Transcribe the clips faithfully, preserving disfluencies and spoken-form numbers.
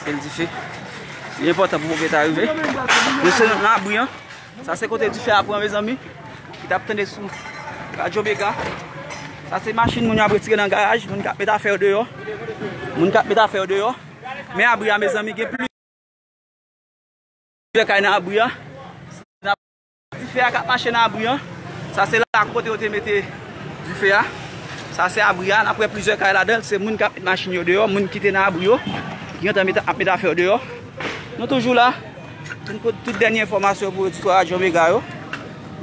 L dife. Li enpòtan pou pwopyetè a rive. Mesye, nan abri an. Sa se kote dife a pran, mezanmi. Ki t ap tande sou Radyo Mega. Sa se machin moun yo ap retire nan garaj. Moun k ap met afè yo deyò. Moun k ap met afè yo deyò. Men abri a, mezanmi, gen plizyè kay nan abri a. Dife a k ap mache nan abri an. Sa se la kote yo te mete dife a. Sa se abri a. N ap wè plizyè kay ladan l. Se moun k ap met machin yo deyò. Moun ki te nan abri yo. Ki gentan met, ap met afè yo deyò. Nou toujou la. Pou n pote tout dènye enfòmasyon pou oditwa Radyo Mega yo.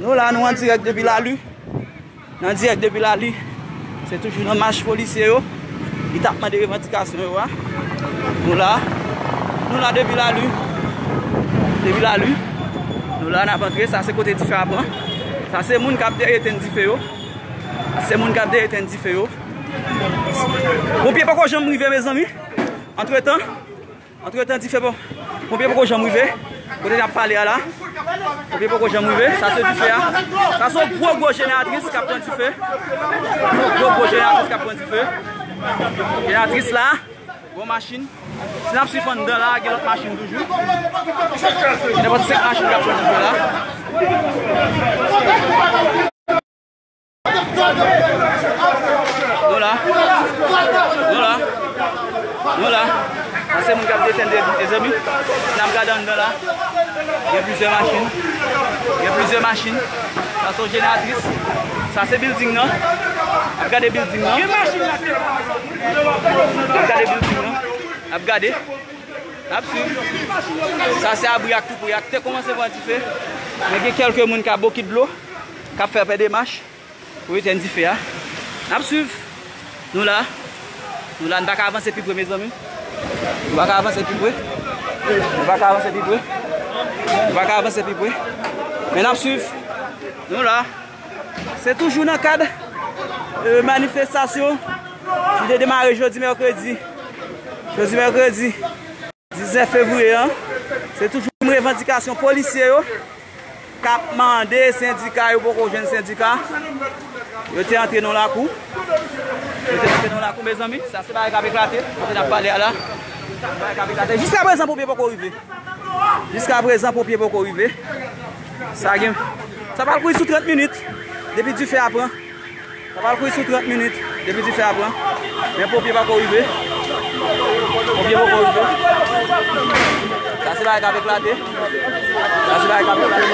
Nou la, nou an dirèk depi Lali. Nan dirèk depi Lali, se toujou nan mach polisye yo ki t ap mande revandikasyon yo a. Nou la, nou la depi Lali, depi Lali, nou la n ap antre, sa se kote dife a pran. Sa se moun k ap dèyè etenn dife yo. Se moun k ap dèyè etenn dife yo. Ponpye poko janm rive, mezanmi. Antretan, Antretan, dife bon. Ponpye poko janm rive. Kote n ap pale a la. Ponpye poko janm rive. Sa se dife a. Sa se yon gwo, gwo jeneratris k ap pran dife. Sa se yon gwo, gwo jeneratris k ap pran dife. Jeneratris la, gwo machin. Si n ap swiv anndan la, gen lòt machin toujou. Gen nenpòt senk machin k ap pran dife la. Nou la. Nou la. Nou la. Sa se moun k ap detenn de, de zanmi. Si n ap gade anndan la, gen plizyè machin. Gen plizyè machin. Sa se yon jeneratris. Sa se bilding nan. N ap gade bilding nan. N ap gade bilding nan. N ap gade. N ap swiv. Sa se abri ak tou pre. Ak te kòmanse pran dife. Men gen kèlke moun k ap bokit dlo. K ap fè pè demach. Pou etèn dife a. N ap swiv. Nou la. Nou la, n pa ka avanse pi pre, mezanmi. Nou pa ka avanse pi pre. Nou pa ka avanse pi pre. Nou pa ka avanse pi pre. Men n ap swiv. Nou la. Se toujou nan kad, euh, manifestasyon ki te demare jodi mèkredi. Jodi mèkredi diznèf fevriye an. Se toujou menm revandikasyon polisye yo k ap mande sendika, yo poko jwenn sendika. Yo te antre nan lakou. Yo te antre nan lakou, mezanmi. Sa se bagay k ap eklate. Kote n ap pale a la. Bagay k ap eklate. Jiskaprezan, ponpye poko rive. Jiskaprezan, ponpye poko rive. Sa gen, sa pral kouri sou trant minit. Depi dife a pran. Sa pral kouri sou trant minit depi dife a pran. Men ponpye pako rive. Ponpye poko rive. Sa se bagay k ap eklate. Sa se bagay k ap eklate.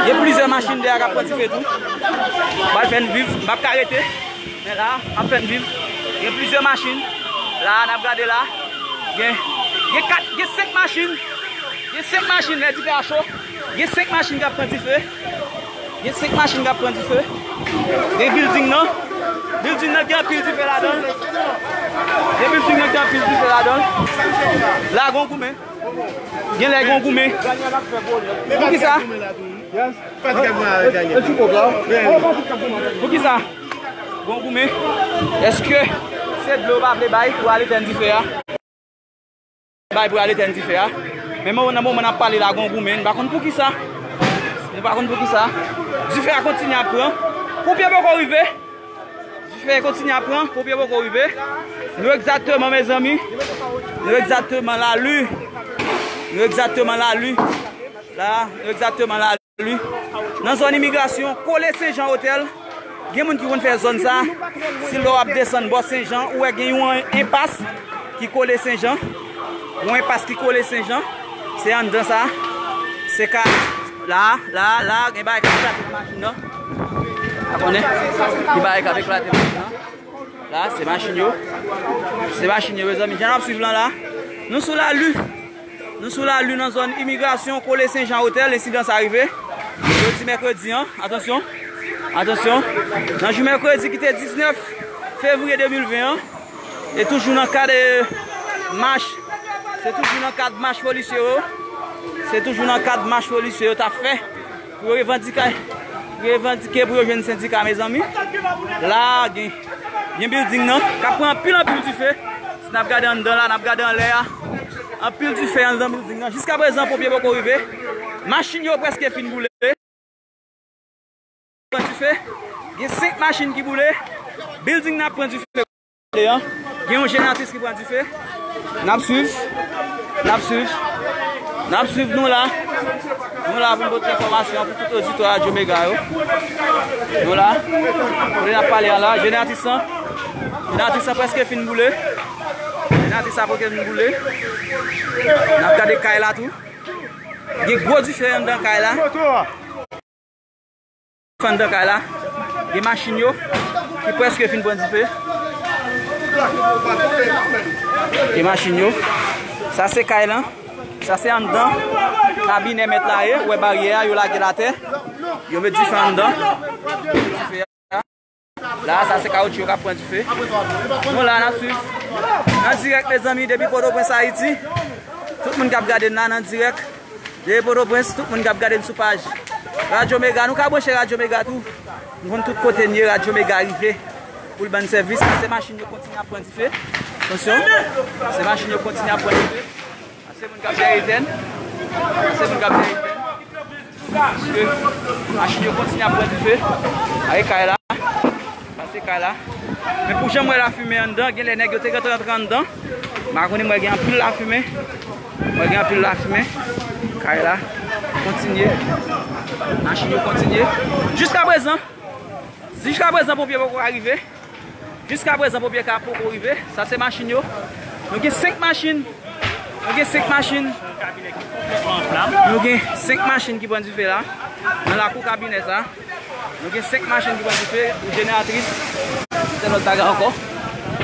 Gen plizyè machin dèyè k ap pran dife tou. M pral fè n viv. M p ap ka rete. Men la, m ap fè n viv. Gen plizyè machin. La, n ap gade la. Gen, gen kat, gen senk machin. Gen senk machin, lè dife a cho. Gen senk machin k ap pran dife. Gen senk machin k ap pran dife. Gen bilding nan. Bilding nan gen anpil dife ladan l. Gen bilding nan gen anpil dife ladan l. La gon goumen. Gen lè gon goumen. Poukisa? Poukisa? Gon goumen. Èske se dlo yo pa vle bay pou al etèn dife a? Bay pou al etèn dife a. Men nan moman n ap pale la, gon goumen. Nou pa konn poukisa. Nou pa konn poukisa. Dife a kontinye ap pran. Ponpye poko rive. Dife a kontinye ap pran. Ponpye poko rive. Nou egzakteman, mezanmi. Nou egzakteman Lali. Nou egzakteman Lali. La, nou egzakteman Lali. Nan zòn imigrasyon, kole Senjan Otèl. Gen moun ki konn fè zòn sa. Si lè w ap desann bò Senjan, ou wè gen yon enpas ki kole Senjan. Yon enpas ki kole Senjan. Se anndan sa. Se ka la, la, la, gen bagay k ap eklate nan machin nan. Pa konnen. Gen bagay k ap eklate nan machin nan. La, se machin yo. Se machin yo, mezanmi. Jan n ap swiv lan la. Nou sou Lali. Nou sou Lali nan zòn imigrasyon, kole Senjan Otèl, ensidan sa rive. Jodi mèkredi an, atansyon, atansyon. Nan jou mèkredi ki te diznèf fevriye de mil ven an, e toujou nan kad, eh, mach, se toujou nan kad mach polisye yo, se toujou nan kad mach polisye yo t ap fè. Pou yo revandike, revandike pou yo jwenn sendika, mezanmi. La, gen, gen bilding nan k ap pran anpil, anpil dife. Si n ap gade anndan la, n ap gade anlè a. Anpil dife anndan bilding nan. Jiskaprezan, ponpye poko rive. Machin yo prèske fin boule. Pran dife. Gen senk machin ki boule. Bilding nan ap pran dife. An. Gen yon jeneratris ki pran dife. N ap swiv. N ap swiv. N ap swiv, nou la. Nou la pou n pote enfòmasyon pou tout oditwa Radyo Mega yo. Nou la. Kote n ap pale a la, jeneratris lan. Jeneratris lan prèske fin boule. Jeneratris la prèske fin boule. N ap gade kay la tou. Gen gwo dife anndan kay la. Anndan kay la. Gen machin yo ki prèske fin pran dife. Gen machin yo. Sa se kay lan. Sa se anndan kabinè mèt la ye. Ou wè baryè a, yo lage l atè. Yo met dife anndan. La, sa se kawoutchou yo k ap pran dife. Nou la, n ap swiv. Nan dirèk, mezanmi, depi Pòtoprens, Ayiti. Tout moun k ap gade n la, nan dirèk. Depi Pòtoprens, tout moun k ap gade n sou paj Radyo Mega. Nou ka branche Radyo Mega tou. Nou konn tout kote n ye, Radyo Mega rive pou l ban n sèvis. Se machin yo kontinye ap pran dife. Atansyon. Se machin yo kontinye ap pran dife. Pase moun k ap dèyè etèn. Pase moun k ap dèyè etèn. Paske machin yo kontinye ap pran dife. Gade kay la. Pase kay la. Men pou jan m wè lafimen anndan, genlè nèg yo te gentan rantre anndan. M pa konnen, m wè gen anpil lafimen. M wè gen anpil lafimen. Kay la kontinye. Machin yo kontinye. Jiskaprezan, jiskaprezan, ponpye poko arive. Jiskaprezan, ponpye ka poko rive. Sa se machin yo. Nou gen senk machin. Nou gen senk machin. Nou gen senk machin ki pran dife la. Nan lakou kabinè sa. Nou gen senk machin ki pran dife. Yon jeneratris. Se lòt bagay ankò.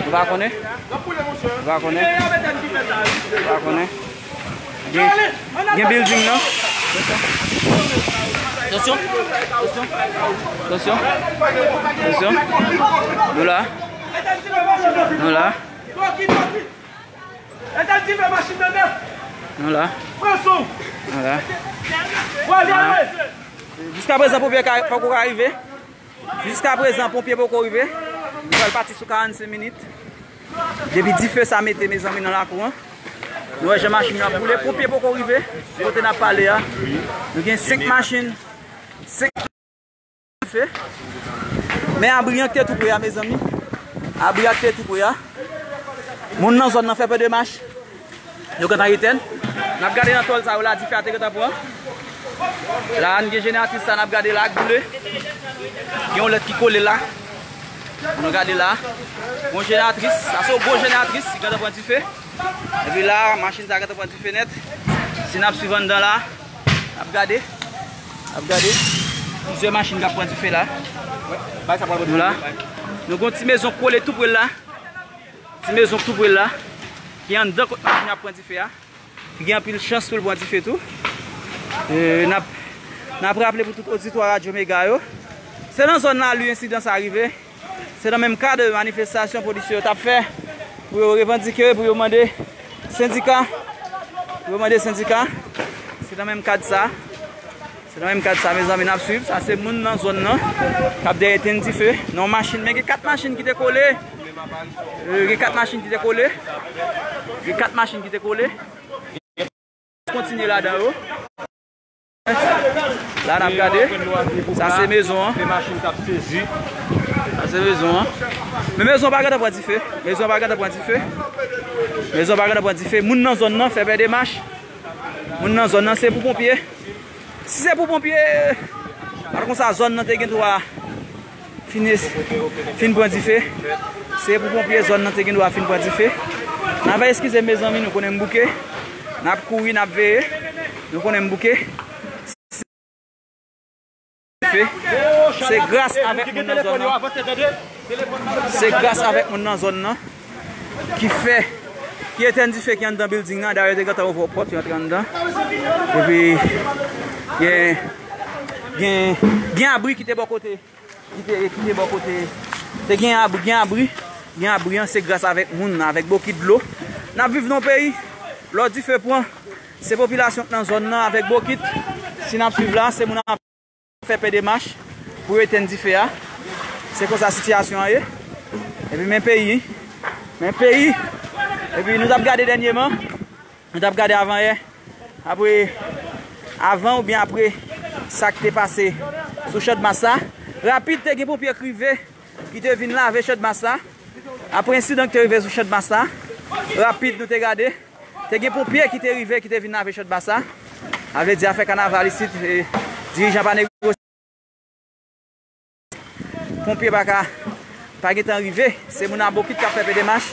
Nou pa konnen. Nou pa konnen. Nou pa konnen. Gen, gen building nan. Tansyon. Tansyon. Tansyon. Tansyon. Nou la. Nou la. Nou la. Nou la. Jiskaprezan, ponpye ka, poko ka rive. Jiskaprezan, ponpye poko rive. Nou pral pati sou karannsenk minit. Depi dife sa mete, mezanmi, nan lakou an. Nou wè jan machin yo ap boule. Ponpye poko rive. Kote n ap pale a, nou gen senk machin. Senk dife. Men abri an ki te tou pre a, mezanmi. Abri a ki te tou pre a. Moun nan zòn nan fè pè de mach. Yo gentan etèn. N ap gade nan tòl sa yo la, dife a te gentan pran. La, n gen jeneratris sa n ap gade la, k boule. Gen yon lèt ki kole la. Nou gade la. Yon jeneratris. Sa se yon gwo jeneratris ki gentan pran dife. Epi la, machin sa gentan pran dife nèt. Si n ap swiv anndan la, n ap gade. N ap gade. Plizyè machin k ap pran dife la. Nou la. Nou gen yon ti mezon kole tou pre l la. Ti mezon k tou pre l la. Ki anndan kot machin ap pran dife a. Ki gen anpil chans pou l pran dife tou. E, n ap, n ap raple pou tout oditwa Radyo Mega yo. Se nan zòn Lali ensidan sa rive. Se nan menm kad manifestasyon polisye yo t ap fè pou yo revandike, pou yo mande sendika, pou yo mande sendika. Se nan menm kad sa. Se nan menm kad sa, mezanmi, n ap swiv. Sa se moun nan zòn nan k ap dèyè etenn dife. Nan yon machin, men gen kat machin ki te kole. E, gen kat machin ki te kole. Gen kat machin ki te kole. Kontinye ladan yo. La n ap gade. Sa se mezon an. Sa se mezon an. Men mezon pa gentan pran dife. Mezon pa gentan pran dife. Mezon pa gentan pran dife. Moun nan zòn nan fè pè de mach. Moun nan zòn nan se pou ponpye. Si se pou ponpye, al konsa zòn nan te gen dwa fin, fin pran dife. Se pou ponpye zòn nan te gen dwa fin pran dife. N ap eskize m, mezanmi, nou konnen m bouke. N ap kouri, n ap veye. Nou konnen m bouke. Dife. Se gras avèk moun nan zòn nan. Se gras avèk moun nan zòn nan ki fè, ki etèn dife ki anndan bilding nan. Dayè, yo te gentan ouvè pòt, yo antre anndan. Epi, gen, gen, gen abri ki te bò kote. Ki te, ki te bò kote. Te gen abri, gen abri. Gen abri an, se gras avèk moun nan, avèk bokit dlo. N ap viv nan yon peyi, lè dife pran, se popilasyon k nan zòn nan avèk bokit. Si n ap swiv la, se moun ap fè pè de mach pou yo etenn dife a. Se konsa sitiyasyon an ye. Epi men peyi, men peyi. Epi nou t ap gade dènyèman, nou t ap gade avan yè. Apre, avan oubyen apre sa k te pase sou Channmas la, rapid te gen ponpye k rive, ki te vin lave Channmas la. Apre ensidan ki te rive sou Channmas la, rapid nou te gade, te gen ponpye ki te rive, ki te vin lave Channmas la. Sa vle di afè kanaval isit, e, dirijan pa negosye. Ponpye pa ka, pa gentan rive. Se moun Abokit k ap fè P D mach.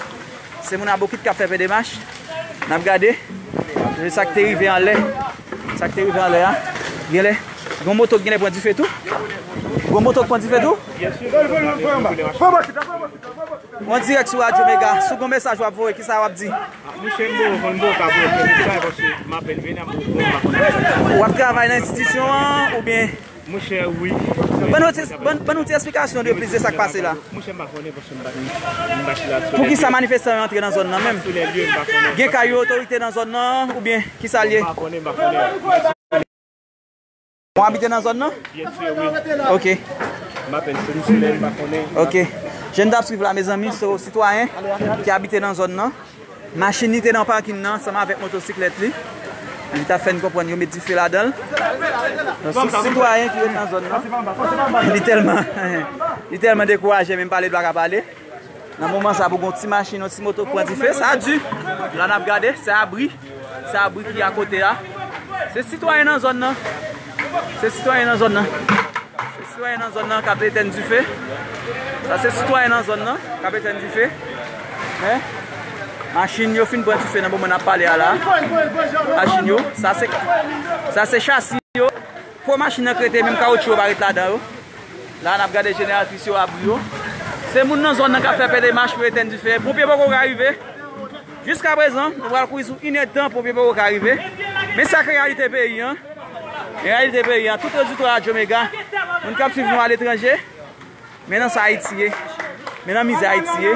Se moun Abokit k ap fè P D mach. N ap gade. Se sa k te rive anlè. Sa k te rive anlè a. Genlè. Gon moto k genlè pran dife tou. Gon moto k pran dife tou. An dirèk sou Radyo Mega. Si w gon mesaj w ap voye, kisa w ap di? Monchè, m poko konn, m poko ka pran mesaj paske m apèn vini, m poko konn, m pa konn. W ap travay nan enstitisyon an oubyen? Monchè, wi. Ban nou ti, ban, ban nou ti esplikasyon de plis de sa k pase la. Monchè, m pa konnen paske m pa, m pa sou la. Poukisa manifestan yo antre nan zòn nan menm? Sou lè lye, m pa konnen. Gen kay otorite nan zòn nan oubyen kisa l ye? M pa konnen, m pa konnen. Ou abite nan zòn nan? Byen si, wi. Ok. M apèn sou, sou lè, m pa konnen. Ok. Jan n t ap swiv la, mezanmi, se yon sitwayen ki abite nan zòn nan. Machin li te nan pakin nan ansanm avèk motosiklèt li. Li t ap fè n konprann yo met dife ladan l. Donk, se sitwayen ki ret nan zòn nan. Li tèlman, li tèlman dekouraje, menm pale l pa ka pale. Nan moman sa, pou gon ti machin, yon ti moto k pran dife, sa di. La n ap gade, se abri. Se abri ki akote a. Se sitwayen nan zòn nan. Se sitwayen nan zòn nan. Se sitwayen nan zòn nan k ap etèn dife. Sa se sitwayen nan zòn nan k ap etèn dife. Men, machin yo fin pran dife nan moman n ap pale a la. Machin yo, sa se, sa se chasi yo. Po machin nan k rete, menm kawotchou yo pa ret ladan yo. La, n ap gade jeneratris yo, abri yo. Se moun nan zòn nan k ap fè P D mach pou etèn dife. Ponpye poko ka rive. Jiskaprezan, nou pral kouri sou inèdtan, ponpye poko ka rive. Men sa k reyalite peyi an. Reyalite peyi an, tout oditè Radyo Mega, moun k ap swiv nou aletranje, men nan sa Ayiti ye. Men nan mizè Ayiti ye.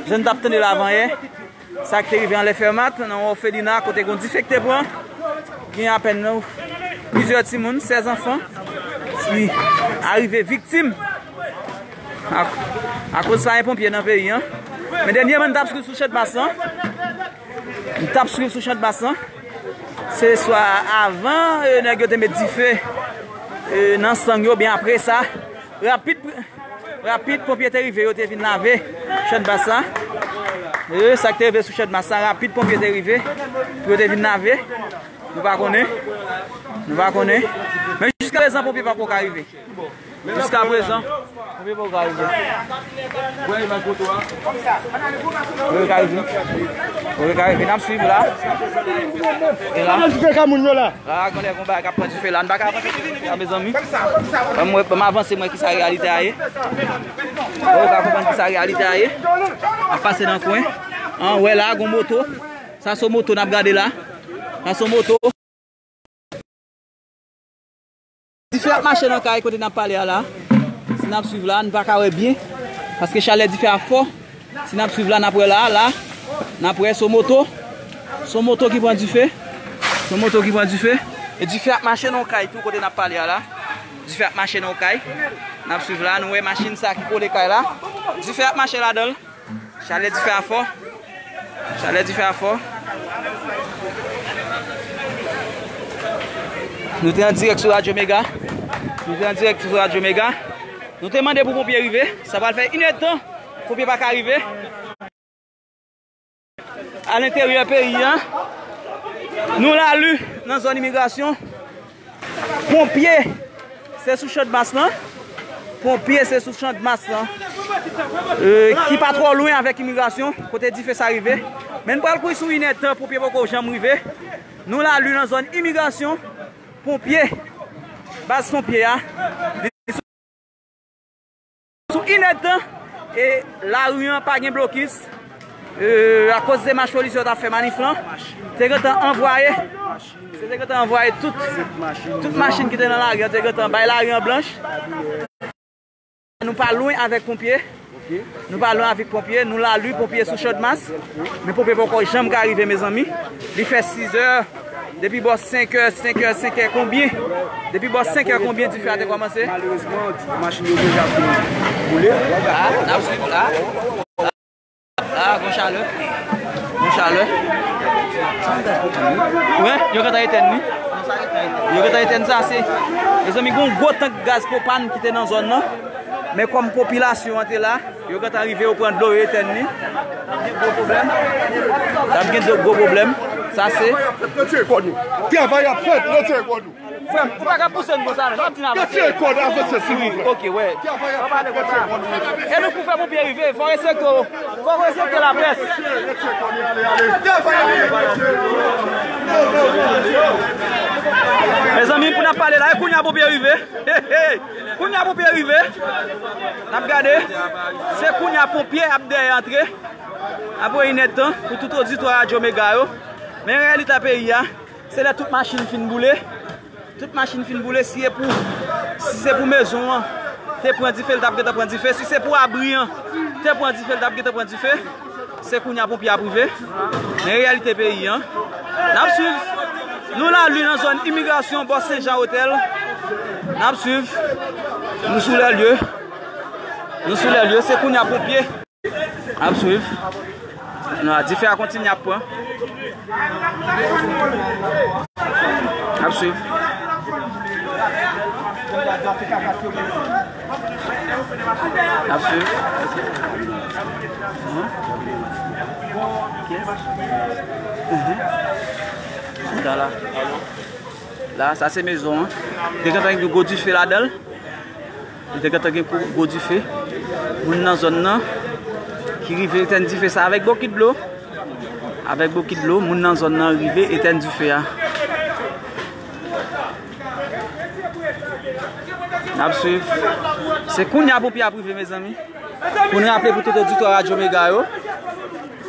Jan n t ap tande l avanyè, sa k te rive anlè Fèmat, nan yon òfelina, kote gen yon dife k te pran. Gen apèn plizyè timoun, sèz anfan, ki arive viktim ak, akoz flayen ponpye nan peyi an. Men dènyèman, n t ap swiv sou Channmas lan. M t ap swiv sou Channmas lan. Se swa avan, e, nèg yo te met dife, e, nan sang yo, byen apre sa, rapid, rapid, ponpye te rive, yo te vin lave Channmas la. E, sa k te rive sou Channmas la, rapid, ponpye te rive, pou yo te vin lave. Nou pa konnen. Nou pa konnen. Men jiskaprezan, ponpye pako ka rive. Jiskaprezan, ponpye poko ka rive. Ponpye ka rive. Ponpye ka rive. N ap swiv la. E la. Ann fè ka moun yo la. La, gen lè gen yon bagay k ap pran dife la. N pa ka avanse, mezanmi. Ban m wè, ban m avanse, m wè kisa reyalite a ye. Ou ka konprann kisa reyalite a ye. Ap pase nan kwen. An, wè la, gon moto. Sa se moto n ap gade la. Sa se moto. Dife ap mache nan kay kote n ap pale a la. Si n ap swiv la, n pa ka wè byen. Paske chalè dife a fò. Si n ap swiv la, n ap wè la, la. N ap wè se moto. Se moto ki pran dife. Se moto ki pran dife. E dife ap mache nan kay tou kote n ap pale a la. Dife ap mache nan kay. N ap swiv la, nou wè machin sa ki kole kay la. Dife ap mache ladan l. Chalè dife a fò. Chalè dife a fò. Nou te an dirèk sou Radyo Mega. Nou te an dirèk sou Radyo Mega. Nou te mande pou ponpye rive. Sa pral fè inèdtan. Ponpye pa ka rive. Alenteryè peyi a. Nou Lali, nan zòn imigrasyon. Ponpye, se sou Channmas lan. Ponpye, se sou Channmas lan. E, ki pa twò lwen avèk imigrasyon, kote dife sa rive. Men n pral kouri sou inèdtan, ponpye poko janm rive. Nou Lali nan zòn imigrasyon. Ponpye, baz ponpye a. Li sou inèdtan, e lari an pa gen blokis. E, akoz demach polis yo t ap fè manif lan, te gentan anvwaye, se te gentan anvwaye tout, tout machin ki te nan lari an, te gentan bay lari an blanch. Nou pa lwen avèk ponpye. Nou pa lwen avèk ponpye. Nou Lali, ponpye sou Channmas. Men ponpye poko janm ka rive, mezanmi. Li fè sizè. Depi bò senkè, senkè, senkè konbyen? Depi bò senkè konbyen dife a te kòmanse? Malerezman, machin yo deja fin boule. A, n ap swiv la. A, gon chalè. Gon chalè. Wi, yo gentan etèn li. Yo gentan etèn sa, se, mezanmi, gon gwo tank gaz pwopàn ki te nan zòn nan. Men kòm popilasyon an te la, yo gentan rive, yo pran dlo, yo etèn li. N ap gen gwo pwoblèm. N ap gen gwo pwoblèm. Sa se. Travay ap fèt, retire kò nou. Frè m, ou pa ka pouse n konsa, non. N ap di n avanse. Retire kò nou, avanse, silvouplè. Ok, wè. Travay ap fèt, retire kò nou. E nou pou fè ponpye rive, fò respekte, fò respekte laprès. Mezanmi, pou n ap pale la, e kounye a ponpye rive. Hey, hey. Kounye a ponpye rive. N ap gade. Se kounye a ponpye ap dèyè antre. Apre inèdtan pou tout oditwa Radyo Mega yo. Men reyalite peyi a, se lè tout machin fin boule. Tout machin fin boule, si e pou, si se pou mezon an te pran dife, l t ap gentan pran dife. Si se pou abri an te pran dife, l t ap gentan pran dife. Se kounye a ponpye ap rive. Men reyalite peyi an. N ap swiv. Nou Lali nan zòn imigrasyon bò Sen Jan Otèl. N ap swiv. Nou sou lè lye. Nou sou lè lye. Se kounye a ponpye ap swiv. Non, dife a kontinye ap pran. Ap swiv. Ap swiv. Mhm. Ok. Mhm. Chita la. La, sa se mezon an. Te gentan gen gwo dife ladan l. Li te gentan gen gwo, gwo dife. Moun nan zòn nan ki rive etèn dife sa avèk bokit dlo. Avèk bokit dlo, moun nan zòn nan rive etèn dife a. N ap swiv. Se kounye a ponpye ap rive, mezanmi. Pou n raple pou tout oditwa Radyo Mega yo.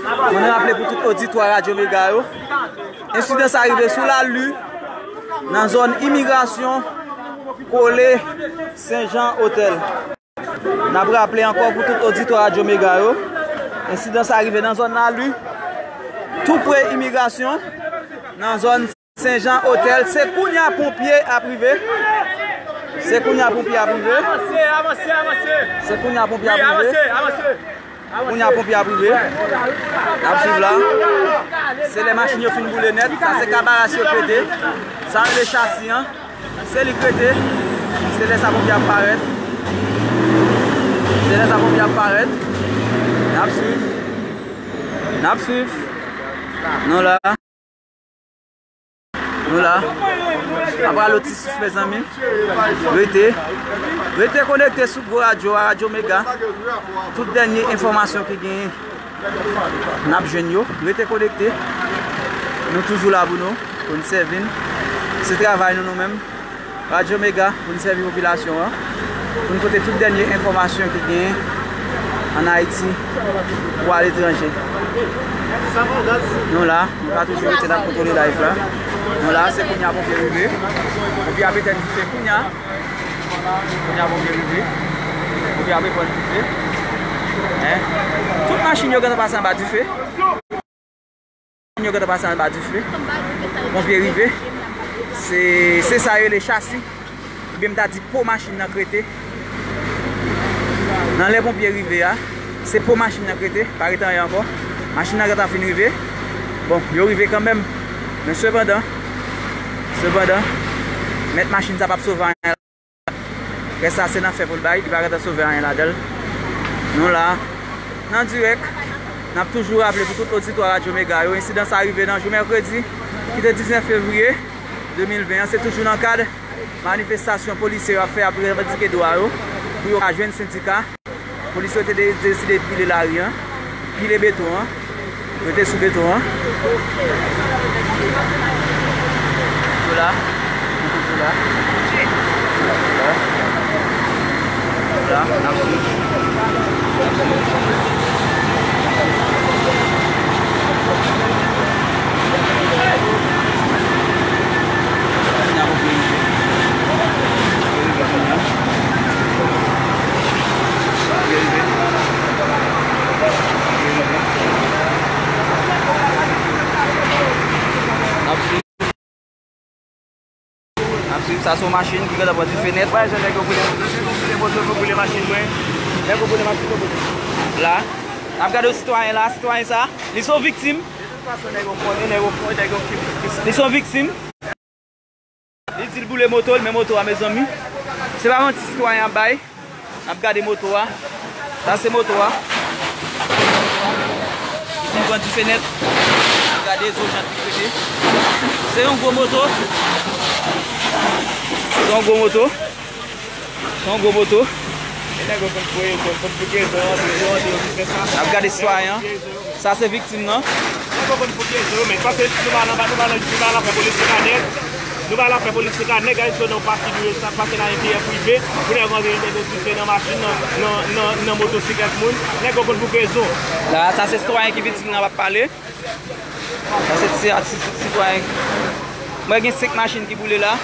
Pou n raple pou tout oditwa Radyo Mega yo. Ensidan sa rive sou Lali, nan zòn imigrasyon, kole Sen Jan Otèl. N ap raple ankò pou tout oditwa Radyo Mega yo. Ensidan sa rive nan zòn Lali, tou pre imigrasyon, nan zòn Sen Jan Otèl, se kounye a ponpye ap rive. Se kounye a ponpye ap rive. Avanse, avanse, avanse. Se kounye a ponpye ap rive. Avanse, avanse. Kounye a ponpye ap rive. N ap swiv la. Se lè machin yo fin boule nèt. Sa se kabaras yo k rete. Sa rele chasi an. Se li k rete. Se lè sa ponpye ap parèt. Se lè sa ponpye ap parèt. N ap swiv. N ap swiv. Nou la. Nou la. Apre lo ti souf, mezanmi. Rete. Rete konekte sou gwo radyo a, Radyo Mega. Tout dènye enfòmasyon ki genyen, n ap jwenn yo. Rete konekte. Nou toujou la pou nou, pou n sèvi n. Se travay nou, nou menm. Radyo Mega, pou n sèvi popilasyon an, pou n pote tout dènye enfòmasyon ki genyen ann Ayiti ou aletranje. Nou la, nou ka toujou rete n ap kontwole live la. Nou la, se kounye a ponpye rive. Ponpye ap etenn dife kounye a. Kounye a ponpye rive. Ponpye ap etenn dife. Hein? Tout machin yo gentan pase anba dife. Yo gentan pase anba dife. Ponpye rive. Se, se sa yo rele chasi. Oubyen m ta di po machin nan k rete. Nan lè ponpye rive a, se po machin nan k rete. Pa rete anyen ankò. Machin nan gentan fin rive. Bon, yo rive kanmenm. Men sepandan, sepandan, mèt machin sa p ap sove anyen. Rès la se nan fè pou l bay, li pa gentan sove anyen ladan l. Nou la, nan dirèk, n ap toujou raple pou tout oditwa Radyo Mega yo, ensidan sa rive nan jou mèkredi, ki te diznèf fevriye de mil ven an, se toujou nan kad manifestasyon polisye yo ap fè, ap revandike dwa yo, pou yo ka jwenn sendika. Polis yo te de-, deside pile lari an, pile beton an. Yo te sou beton an. Yo la. Yo la. Yo la. Yo la. N ap swiv. N ap swiv. N ap swiv. N ap swiv. N ap swiv, sa se yon machin ki gentan pran dife nèt. Wè, jan nèg yo boule, nèg yo boule moto, yo boule machin mwen. Nèg yo boule machin, yo boule. La, n ap gade yon sitwayen la, sitwayen sa, li se yon viktim. De tout fason, nèg yo konnen, nèg yo konnen, nèg yo ki viktim. Li se yon viktim. Li di l boule moto l, men moto a, mezanmi. Se pa manti sitwayen ap bay. N ap gade moto a. Sa se moto a. Li fin pran dife nèt. N ap gade zo jan l rete. Se yon gwo moto. Se yon gwo moto. Se yon gwo moto. N ap gade sitwayen an. Sa se viktim nan. Nèg yo konn pou pyeze yo, men pase nou pa nan, nou pa nan, nou pa nan afè polis, se pa nèg. Nou pa nan afè polis, se ka nèg Ayisyen nan pati dwe sa, pase nan enterè prive, pou nèg antre mete dife nan machin, nan, nan, nan, nan motosiklèt moun. Nèg yo konn pou pyeze yo. La, sa se sitwayen ki viktim nan ap pale. Sa se ti, ti, ti, sitwayen. Mwen gen senk machin ki boule la.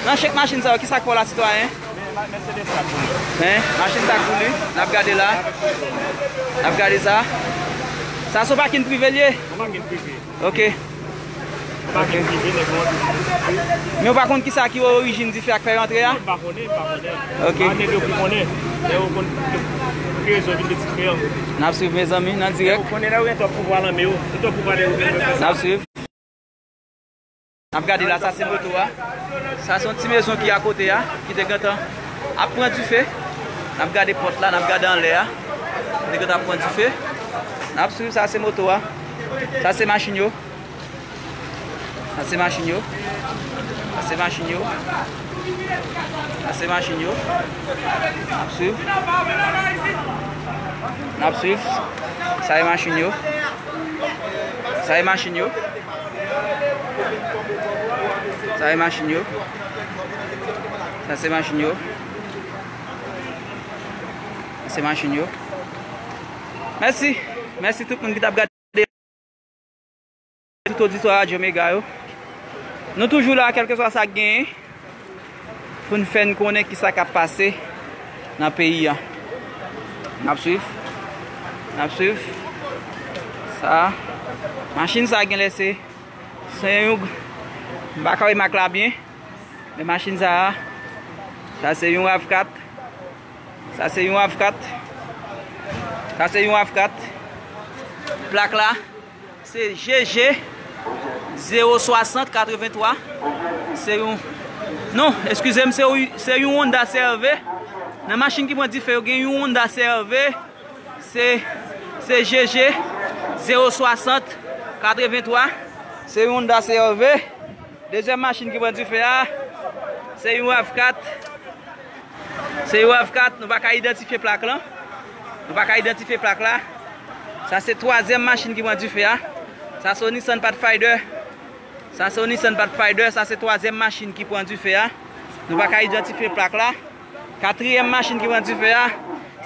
Nan senk machin sa yo, ki sa k fè w la, sitwayen? Men, machin sa k boule. N ap gade la. N ap gade sa. Sa se yon pakin prive l ye? Yon pakin prive. Ok. Yon pakin prive, nèg yo antre. Men w pa konn ki sa ki orijin dife a k fè yo antre a? M pa konnen, m pa konnen. Ok. A nèg yo ki konnen. Nèg yo konn ki rezon vin de dife an. N ap swiv, mezanmi, nan dirèk. Nèg yo konnen lè yo gen twòp pouvwa nan men yo. Gen twòp pouvwa nèg yo gen. N ap swiv. N ap gade la, sa se moto a. Sa se yon ti mezon ki akote a, ki te gentan ap pran dife. N ap gade pòt la, n ap gade anlè a. Ki te gentan ap pran dife. N ap swiv, sa se moto a. Sa se machin yo. Sa se machin yo. Sa se machin yo. Sa se machin yo. N ap swiv. N ap swiv. Sa e machin yo. Sa e machin yo. Sa e machin yo. Sa se machin yo. Sa se machin yo. Mèsi. Mèsi tout moun ki t ap gade. Tout oditè Radyo Mega yo. Nou toujou la, kèlkeswa sa k genyen, pou n fè n konnen ki sa k ap pase nan peyi a. N ap swiv. N ap swiv. Sa, machin sa genlè se, se yon, m pa ka wè mak la byen, men machin sa a, sa se yon RAV kat. Sa se yon RAV kat. Sa se yon RAV kat. Plak la, se G G zewo swasant katrevenntwa. Se yon, non, eskize m, se yon, se yon Honda C R V. Nan machin ki pran dife yo, gen yon Honda C R V. Se, se G G zewo swasant katrevenntwa. Se yon Honda C R V. Dezyèm machin ki pran dife a, se yon RAV kat. Se yon RAV kat, nou pa ka idantifye plak lan. Nou pa ka idantifye plak la. Sa se twazyèm machin ki pran dife a. Sa se yon Nissan Pathfinder. Sa se yon Nissan Pathfinder, sa se twazyèm machin ki pran dife a. Nou pa ka idantifye plak la. Katriyèm machin ki pran dife a,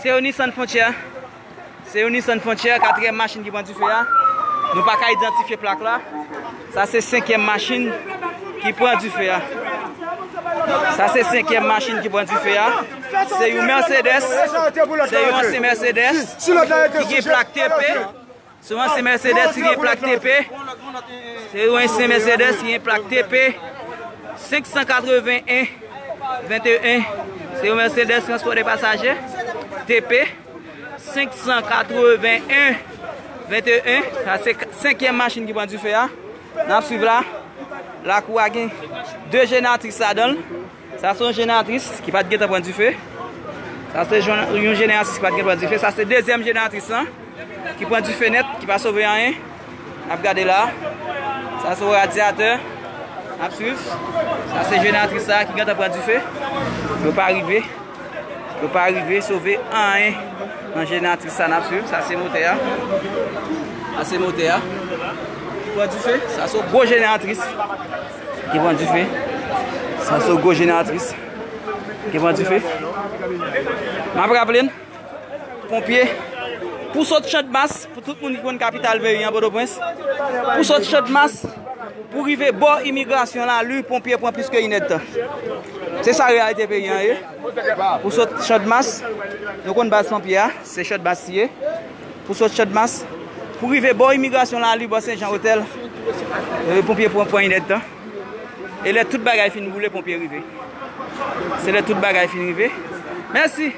se yon Nissan Frontier. Se yon Nissan Frontier, katriyèm machin ki pran dife a. Nou pa ka idantifye plak la. Sa se senkyèm machin ki pran dife a. Sa se senkyèm machin ki pran dife a. Se yon Mercedes. Se yon ansyen Mercedes ki gen plak T P. Se yon ansyen Mercedes ki gen plak T P. Se yon ansyen Mercedes ki gen plak T P senk san katreven en venteyen. Se yon Mercedes transpò de pasaje T P senk san katreven en venteyen. Sa se senkyèm machin ki pran dife a. N ap swiv la. Lakou a gen de jeneratris ladan l. Sa se yon jeneratris ki pa t gentan pran dife. Sa se jen-, yon jeneratris ki pa t gentan pran dife. Sa se dezyèm jeneratris lan ki pran dife nèt, ki pa sove anyen. N ap gade la. Sa se yon radyatè. N ap swiv. Sa se jeneratris sa ki gentan pran dife. Yo pa rive. Yo pa rive sove anyen nan jeneratris sa n ap swiv. Sa se motè a. Sa se motè a. Pran dife. Sa se yon gwo jeneratris ki pran dife. Sa se yon gwo jeneratris ki pran dife. M ap raple n, ponpye, pou sot Channmas, pou tout moun ki konn kapital peyi an, Pòtoprens, pou sot Channmas, pou rive bò imigrasyon Lali, ponpye pran plis ke inèdtan. Se sa reyalite peyi an ye. Pou sot Channmas, nou konn baz ponpye a, se Channmas li ye. Pou sot Channmas, pou rive bò imigrasyon Lali, bò Sen Jan Otèl, e, ponpye pran, pran inèdtan. E lè tout bagay fin boule, ponpye rive. Se lè tout bagay fin rive. Mèsi.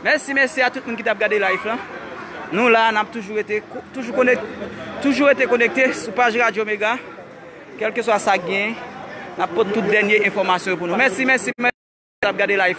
Mèsi, mèsi a tout moun ki t ap gade live lan. Nou la, n ap toujou rete ko-, toujou konek-, toujou rete konekte sou paj Radyo Mega. Kèlkeswa sa k genyen, n ap pote tout dènye enfòmasyon yo pou nou. Mèsi, mèsi, mèsi k ap gade live.